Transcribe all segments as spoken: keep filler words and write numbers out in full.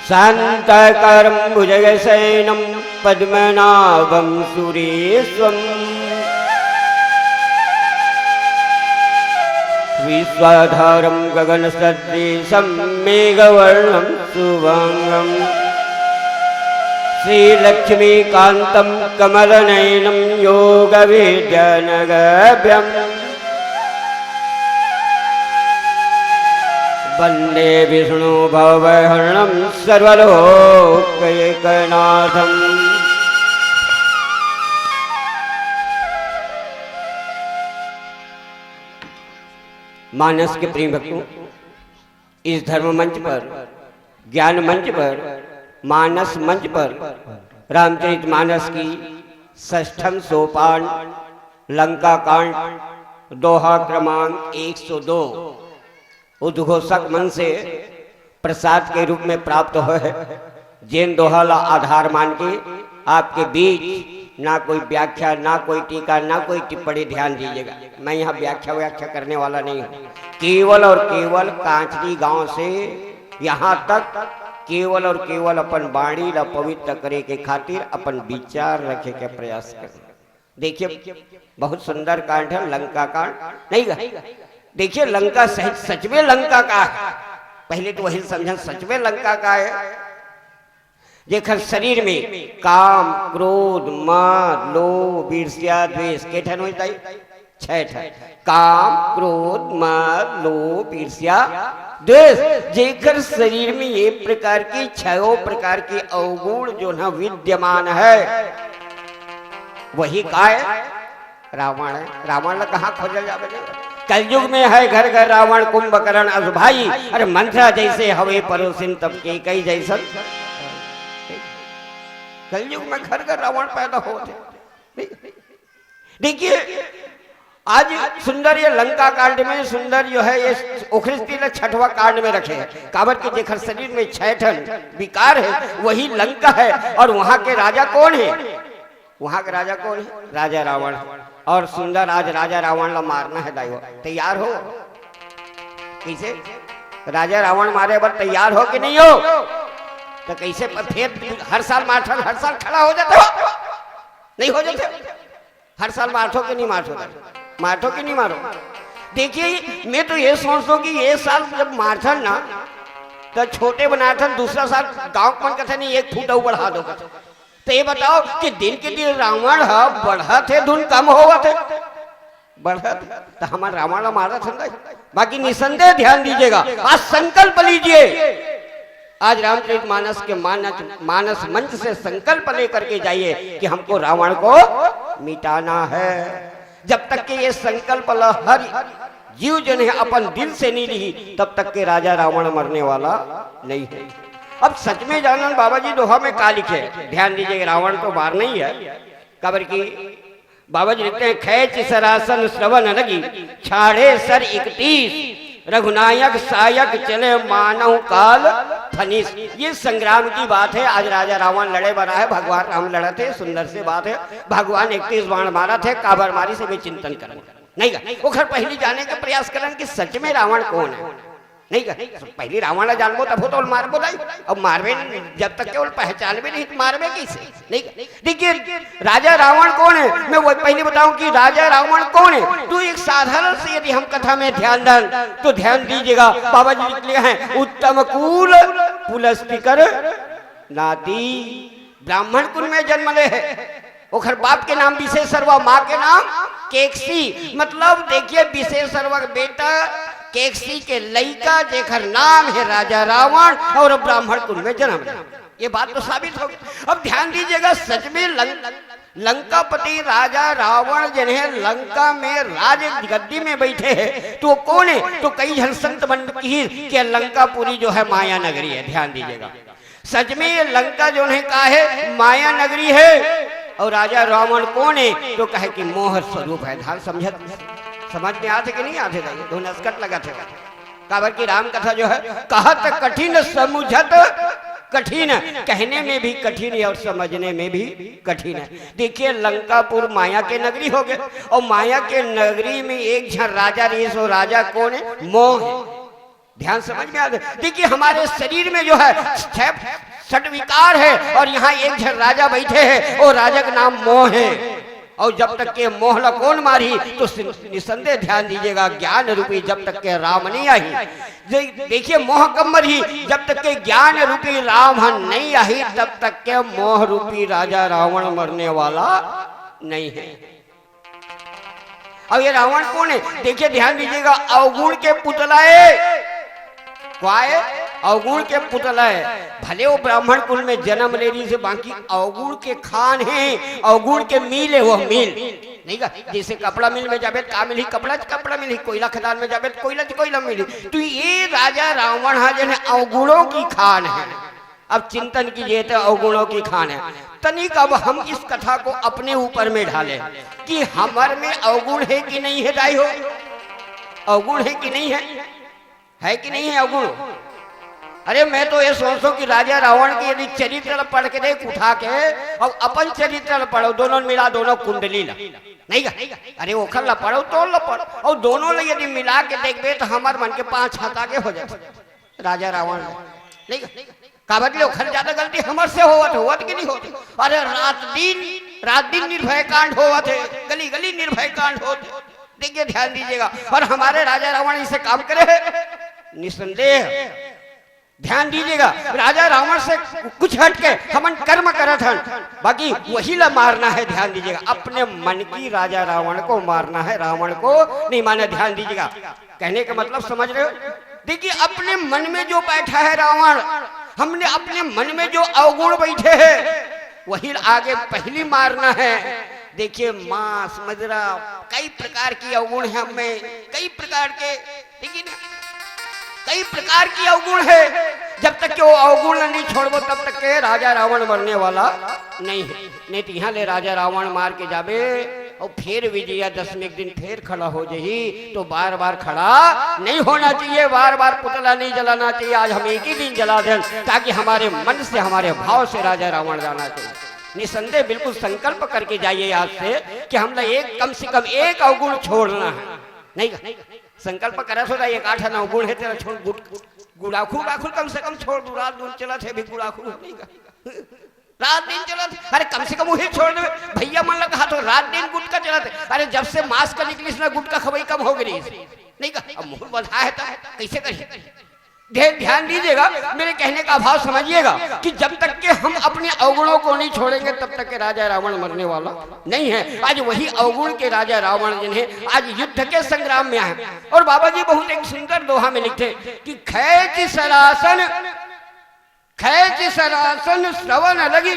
शांताकारं भुजगशयनं पद्मनाभं सुरेशम्। विश्वाधारं गगनसदृशं मेघवर्णं शुभांगम्। श्रीलक्ष्मीकान्तं कमलनयनं योगविद्यानगभ्यम्। वन्दे विष्णु भवहरणं सर्वलोकैकनाथम्। मानस के प्रेम भक्तों, इस धर्म मंच पर, ज्ञान मंच पर, मानस मंच पर रामचरित मानस की षष्ठम सोपान लंका कांड, दोहा क्रमांक एक सौ दो, उद्घोषक मन से प्रसाद के रूप में प्राप्त होय हे। जेन दोहा ला आधार मान के आपके बीच ना कोई व्याख्या, ना कोई टीका, ना कोई टिप्पणी, ध्यान दीजिएगा। मैं यहाँ व्याख्या व्याख्या करने वाला नहीं हूँ। केवल और केवल कांचरी गांव से यहाँ तक केवल और केवल अपन वाणी ला पवित्र करे के खातिर अपन विचार रखे के प्रयास करें। देखिए, बहुत सुंदर कांड है लंका कांड, नहीं गा? देखिए, लंका सच, सच में लंका का है। पहले तो वही समझन, सच में लंका का है। जेकर शरीर में काम, क्रोध, मद, लोभ, ईर्ष्या, द्वेष के ठन होता है? छह ठन। काम, क्रोध, मद, लोभ, ईर्ष्या, द्वेष। जेकर शरीर में ये प्रकार की छयों प्रकार के अवगुण जो है विद्यमान है, वही काय? रावण है। रावण ला कहाँ खोजल जावे? कलयुग में है घर घर रावण, कुंभकर्ण अस भाई। अरे मंथरा जैसे हवे परोसिन तब केकई जैसन। कलयुग में घर घर रावण पैदा होत हे। देखिए, आज सुंदर ये लंका कांड में सुंदर जो है, ये ओखरे स्थिति ला छठवां कांड में रखे हैं। काबर के जेकर शरीर में छह ठन विकार है, वही लंका है। और वहां के राजा कौन है? वहां के राजा कौन है? राजा रावण। और सुंदर आज राजा रावण ला मारना है दाई हो, तैयार हो? कैसे? राजा रावण मारे बर तैयार हो कि नहीं हो? तो कैसे प-, फिर हर साल मारथन, हर साल खड़ा हो जाते हो, नहीं हो जाते? हर साल मारथो कि नहीं मारथो? मारथो कि नहीं मारो? देखिए, मैं तो ये सोचता हूँ कि ये साल जब मारथन ना, तो छोटे बनाथन, दूसरा साल गांव के मन कथे नहीं, एक फुट अउ बढ़ा दो। तो ये बताओ कि दिन के दिन रावण ह बढ़त हे, धुन कम होवत हे? बढ़त हे। तो हमन रावण ला मारत हन दाई। बाकी निसंदेह ध्यान दीजिएगा, आज संकल्प लीजिए, आज रामचरित मानस के मानस, मानस मंच से संकल्प लेकर के जाइए कि हमको रावण को मिटाना है। जब तक कि ये संकल्प ला हर जीव जन है अपन दिल से नहीं ली, तब तक के राजा रावण मरने वाला नहीं है। अब सच में जानन बाबा जी दोहा में का लिखे, ध्यान दीजिए, रावण तो मारना ही है। काबर की बाबा जी लिखते हैं, "खैच सरासन श्रवण लगी, छाड़े सर इकतीस, रघुनायक सायक चले मानव काल फनीस।" ये संग्राम की बात है। आज राजा रावण लड़े बना है, भगवान राम लड़त हे, सुंदर सी बात है। भगवान इकतीस बाण मारत हे, काबर मारिस हे चिंतन करना। नहीं गा, ओखर पहली जाने के प्रयास करन कि सच में रावण कौन है। नहीं गा, पहली रावण ला जानबो तब तो मारबो दाई। अब मारबे नहीं, जब तक केवल पहचानबे नहीं तो मारबे कैसे? नहीं गा। देखिए, राजा रावण कौन है, मैं वो पहले बताऊं कि राजा रावण कौन है। तो एक साधारण से यदि हम कथा में ध्यान दें तो ध्यान दीजिएगा, बाबा जी लिखे हैं, "उत्तम कुल पुलस्तिकर नाती", ब्राह्मण कुल में जन्म ले है। ओखर बाप के नाम विशेषरवा, माँ के नाम केकसी। मतलब देखिए, विशेषरवा के बेटा केकसी के लइका, जेकर नाम है राजा रावण, और ब्राह्मण कुल में जन्म ले। ये बात तो साबित हो गई। अब ध्यान दीजिएगा, सच में लंक-, लंकापति राजा रावण जिन्हें लंका में राज गद्दी में बैठे हैं, तो वो कौन है? तो कई झन संत मन की कि लंकापुरी जो है माया नगरी है। ध्यान दीजिएगा, सच में ये लंका जो है का है, माया नगरी है। और राजा रावण कौन है? तो कहे कि मोह स्वरूप है। ध्यान समझत, समझ में आथे कि नहीं आथे? धुन असकट लगत हे। काबर की राम कथा जो है, कहत कठिन समुझत कठिन, कहने में भी कठिन है और समझने में भी कठिन है। देखिए, लंकापुर माया के नगरी हो गए, और माया के नगरी में एक झन राजा रहिस, वो राजा कौन है? मोह है। ध्यान समझ में आ गया? देखिए, हमारे शरीर में जो है छह सट विकार है और यहाँ एक झन राजा बैठे हैं, वो राजा का नाम मोह है। और जब तक के मोह ला कौन मारही, तो सि-, निसंदेह ध्यान दीजिएगा, ज्ञान रूपी जब तक के राम नहीं आही, दे-, देखिए, मोह कब मरही, जब तक के ज्ञान रूपी राम ह नहीं आही, तब तक के मोह रूपी राजा रावण मरने वाला नहीं है। अब ये रावण कौन है? देखिए, ध्यान दीजिएगा, अवगुण के पुतला है। काय? अवगुण के पुतला है। भले वो ब्राह्मण कुल में जन्म ले रहिसे, बाकी अवगुण के खान है, अवगुण के मील है, वो मील। नहीं का? जैसे कपड़ा मिल में जाबे त का मिलही? कपड़ा च कपड़ा मिलही। कोयला खदान में जाबे त कोयला च कोयला मिलही। तो ये राजा रावण हा जन अवगुणों की खान है। अब चिंतन कीजिए तो अवगुणों की खान है। तनिक अब हम इस कथा को अपने ऊपर में ढालें कि हमर में अवगुण है कि नहीं है, दाई हो? अवगुण है कि नहीं है? है कि नहीं है अवगुण? अरे, मैं तो ये सोचूं कि राजा रावण के यदि चरित्र ल पढ़ के देख उठा के, और अपन चरित्र ल पढ़ो, दोनों मिला, दोनों कुंडली ला, नहीं का? अरे, ओखर ला पढ़ो, तोर ला पढ़ो, और दोनों ला यदि मिला के देखबे तो हमर मन के पांच हाथ आगे हो जाते राजा रावण ला, नहीं का? काबर ले ओखर ज्यादा गलती हमर से होवत, होवत कि नहीं होत? अरे, रात दिन, रात दिन निर्भय कांड होवत है, गली गली निर्भय कांड होत है। देखिए, ध्यान दीजिएगा, और हमारे राजा रावण इसे काम करे है, निसंदेह। ध्यान दीजिएगा, राजा रावण से कुछ हट के हमन कर्म करत हन, बाकी वही ला मारना है। ध्यान दीजिएगा, अपने मन की राजा रावण को मारना है, रावण को नहीं मारना। ध्यान दीजिएगा, कहने का मतलब समझ रहे हो? देखिए, अपने मन में जो बैठा है रावण, हमने अपने मन में जो अवगुण बैठे हैं, वही आगे पहली मारना है। देखिए, मांस, मदिरा, कई प्रकार की अवगुण है हम में, कई प्रकार के, ठीक है ना? कई प्रकार की अवगुण है। जब तक के वो अवगुण नहीं छोड़बो, तब तक के राजा रावण मरने वाला नहीं है। नहीं तो यहाँ ले राजा रावण मार के जाबे और फिर विजयादशमी के दिन फिर खड़ा हो जाही, तो बार बार खड़ा नहीं होना चाहिए, बार बार पुतला नहीं जलाना चाहिए। आज हम एक ही दिन जला दें, ताकि हमारे मन से, हमारे भाव से राजा रावण जाना चाहिए। निसंदेह बिल्कुल संकल्प करके जाइए आज से कि हम ला एक, कम से कम एक अवगुण छोड़ना है। नहीं का? संकल्प करा सो एक आठ नौ गुण है तेरा, छोड़ गुट-, गुड़ाखू, गुड़ाखू कम से कम छोड़ दू, रात दिन चलत है भी गुड़ाखू, नहीं का? रात दिन चलत, अरे, कम से कम वही छोड़ दे। भैया मन लगा तो रात दिन गुटखा चलत है। अरे, जब से मास्क निकलिस ना, गुटखा खवाई कम हो गई, नहीं का? अब मुंह बंधा है तब कैसे करी? ध्यान, ध्यान दीजिएगा, मेरे कहने का भाव समझिएगा कि जब तक के हम अपने अवगुणों को नहीं छोड़ेंगे, तब तक के राजा रावण मरने वाला नहीं है। आज वही अवगुण के राजा रावण जिन्हें आज युद्ध के संग्राम में आए। और बाबा जी बहुत एक सुंदर दोहा में लिखते कि खैच सरासन, खैच सरासन श्रवण लगी,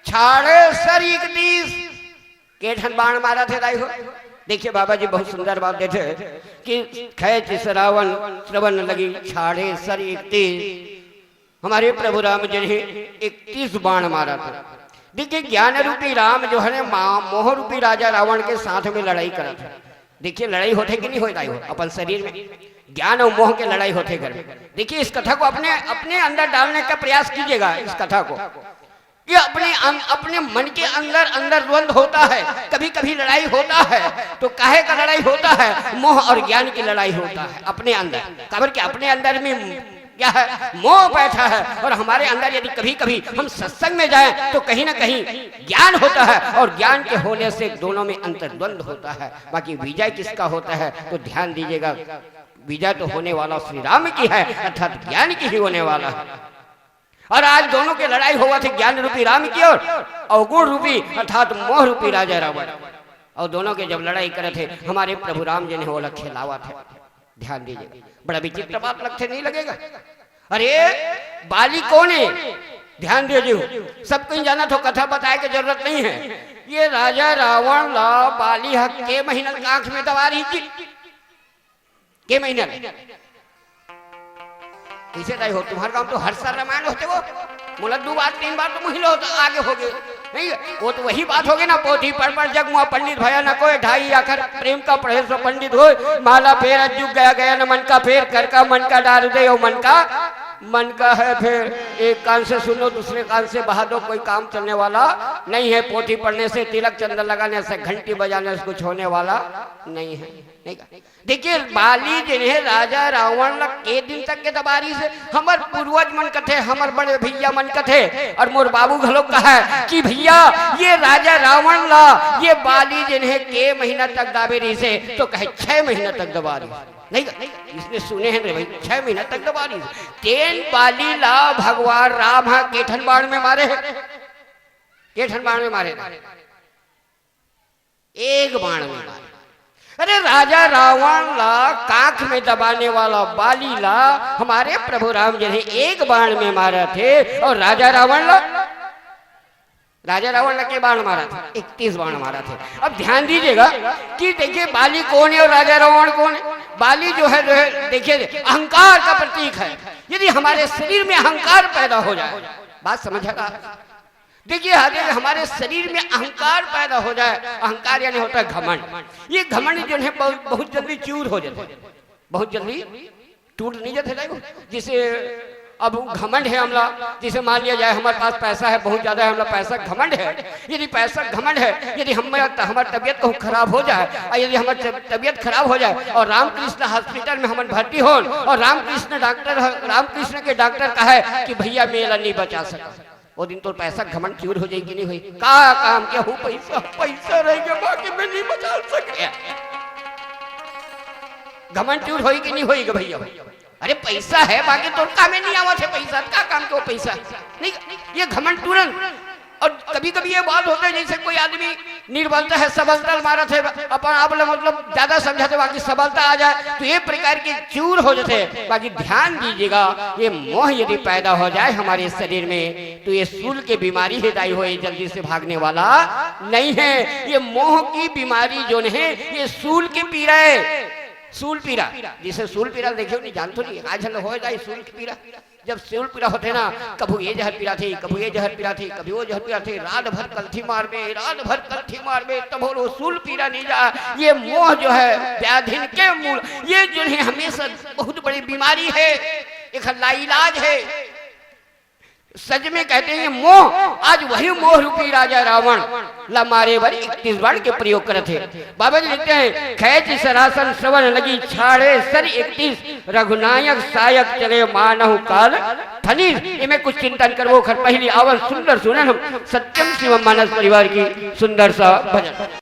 छाड़े सर इकतीस। के ठन बाण मारत हे दाई हो? देखिए, बाबा जी बहुत सुंदर बात देते हैं कि खैच सरावन श्रवण लगी, छाड़े सर इकतीस। हमारे प्रभु राम जी ने इकतीस बाण मारा था। देखिए, ज्ञान रूपी राम जो है ना, मा-, मोह रूपी राजा रावण के साथ में लड़ाई करा था। देखिए, लड़ाई होते कि नहीं होता हो अपन शरीर में, ज्ञान और मोह के लड़ाई होते घर में। देखिए, इस कथा को अपने, अपने अंदर डालने का प्रयास कीजिएगा, इस कथा को, कि अपने अं-, अपने मन के अंदर, अंदर द्वंद होता है, कभी कभी लड़ाई होता है। तो काहे का लड़ाई होता है? मोह और ज्ञान की लड़ाई होता है अपने अंदर। काबर कि अपने अंदर में क्या है? मोह बैठा है। और हमारे अंदर यदि कभी कभी हम सत्संग में जाएं तो कहीं ना कहीं ज्ञान होता है, और ज्ञान के होने से दोनों में अंतर्द्वंद होता है। बाकी विजय किसका होता है? तो ध्यान दीजिएगा, विजय तो होने वाला श्री राम की है, अर्थात ज्ञान की ही होने वाला है। और आज दोनों के लड़ाई होवत हे, ज्ञान रूपी राम की और अवगुण रूपी अर्थात मोह रूपी राजा रावण। और दोनों के जब लड़ाई करत हे, हमारे प्रभु राम जी ने ओला खेलावत हे। ध्यान दीजिए, बड़ा विचित्र बात लगथे, नहीं लगेगा? अरे, बाली कौन है? ध्यान दीजिए, सब कोई जाना तो कथा बताए के जरूरत नहीं है। ये राजा रावण ला बाली ह के महीना के आंख में दवा रही थी। के महीना ले? कैसे दाई हो? तुम्हारे गांव तो हर साल रामायण होथे वो। मोला दो बार, तीन बार तो मुहिलो होता, आगे हो गए। नहीं, वो तो वही बात हो गई ना, पोथी पढ़ पढ़ जग मुआ पंडित भया न कोई, ढाई आखर प्रेम का पढ़े सो पंडित होय, माला फेर अज्जु गया गया न मन का फेर, कर का मन का डार दे, ओ मन का मन का है, फिर एक कान से सुनो, दूसरे कान से बहा दो, कोई काम चलने वाला नहीं है। पोथी पढ़ने से, तिलक चंदन लगाने से, घंटी बजाने से कुछ होने वाला नहीं है। नहीं का? देखिए, बाली जिन्हें राजा रावण ल के दिन तक के दबारी से, हमर पूर्वज मन कथे, हमर बड़े भैया मन कथे, और मोर बाबू घलो कहा है कि भैया, ये राजा रावण ला ये बाली जिन्हें के महीना तक दाबे रही से, तो कहे छह महीना तक दबा रही। नहीं का? इसने सुने हैं रे भाई, छह महीना तक दबा रही। तेन बाली ला भगवान राम हा केठन बाण में मारे है, केठन बाण में मारे है। एक बाण में मारे। अरे, राजा रावण ला काख में दबाने वाला बाली ला हमारे प्रभु राम जी ने एक बाण में मारा थे, और राजा रावण ला, राजा रावण ला के बाण मारा था? इकतीस बाण मारा था। अब ध्यान दीजिएगा कि देखिए, बाली कौन है और राजा रावण कौन है। बाली जो है, जो है, देखिए, अहंकार का प्रतीक है। यदि हमारे शरीर में अहंकार पैदा हो जाए, बात समझ आ रहा है? देखिए, अगर हमारे शरीर में अहंकार पैदा हो जाए, अहंकार यानी होता है घमंड। ये घमंड जो है बहुत, बहुत जल्दी चूर हो जाता है, बहुत जल्दी टूट नहीं जाते। देखो, जिसे अब घमंड है हमला, जिसे मान लिया जाए हमारे पास पैसा है, बहुत ज्यादा है हमला पैसा, घमंड है। यदि पैसा घमंड है, यदि हम, हमारी तबीयत को खराब हो जाए, और यदि हमारी तब- तबीयत खराब हो जाए और रामकृष्ण हॉस्पिटल में हम भर्ती हो और रामकृष्ण डॉक्टर, रामकृष्ण के डॉक्टर कहे कि भैया, मैं एला नहीं बचा सका, वो दिन तोर पैसा घमंड चूर हो जाएगी, नहीं हुई? का काम के हो पैसा, पैसा रहेगा, बाकी मैं नहीं बचा सके। घमंड चूर होई कि नहीं होई गे भैया? अरे, पैसा है, बाकी तोर काम में नहीं आवत है पैसा, का काम के वो पैसा? नहीं, ये घमंड तुरंत। और कभी कभी ये बात होता है, जैसे कोई आदमी निर्बलता है, सबलता मारत है, अपन आप ले मतलब ज्यादा समझाते, बाकी सबलता आ जाए तो ये प्रकार के चूर हो जाते हैं। बाकी ध्यान दीजिएगा, ये मोह यदि पैदा हो जाए हमारे शरीर में तो ये सूल के बीमारी है दाई हो, ये जल्दी से भागने वाला नहीं है। ये मोह की बीमारी जो है, ये सूल की पीड़ा है। सूल पीड़ा, जिसे सूल पीड़ा देखे नहीं, जानते नहीं, आज हम हो जाए सूल की पीड़ा। जब सूल पीड़ा होते ना, कभू ये जहर पीड़ा थे, कभू ये जहर पीड़ा थे, कभी वो जहर पीड़ा थे, रात भर कल्थी मार में, रात भर कल्थी मार में, तब वो सूल पीड़ा नहीं जा। ये मोह जो है व्याधिन के मूल, ये जो है हमेशा बहुत बड़ी बीमारी है, एक लाइलाज है। सच में कहते हैं, ये मोह, आज वही मोह रूपी राजा रावण ला मारे बर इकतीस बाण के प्रयोग करत हे। बाबा जी लिखते हैं, "खैच सरासन श्रवण लगी छाड़े सर इकतीस, रघुनायक सायक चले मानहु काल थनीर।" इमे कुछ चिंतन करबो, खर पहली आवन सुंदर सुनन हम सत्यम शिवम मानस परिवार की सुंदर सा भजन।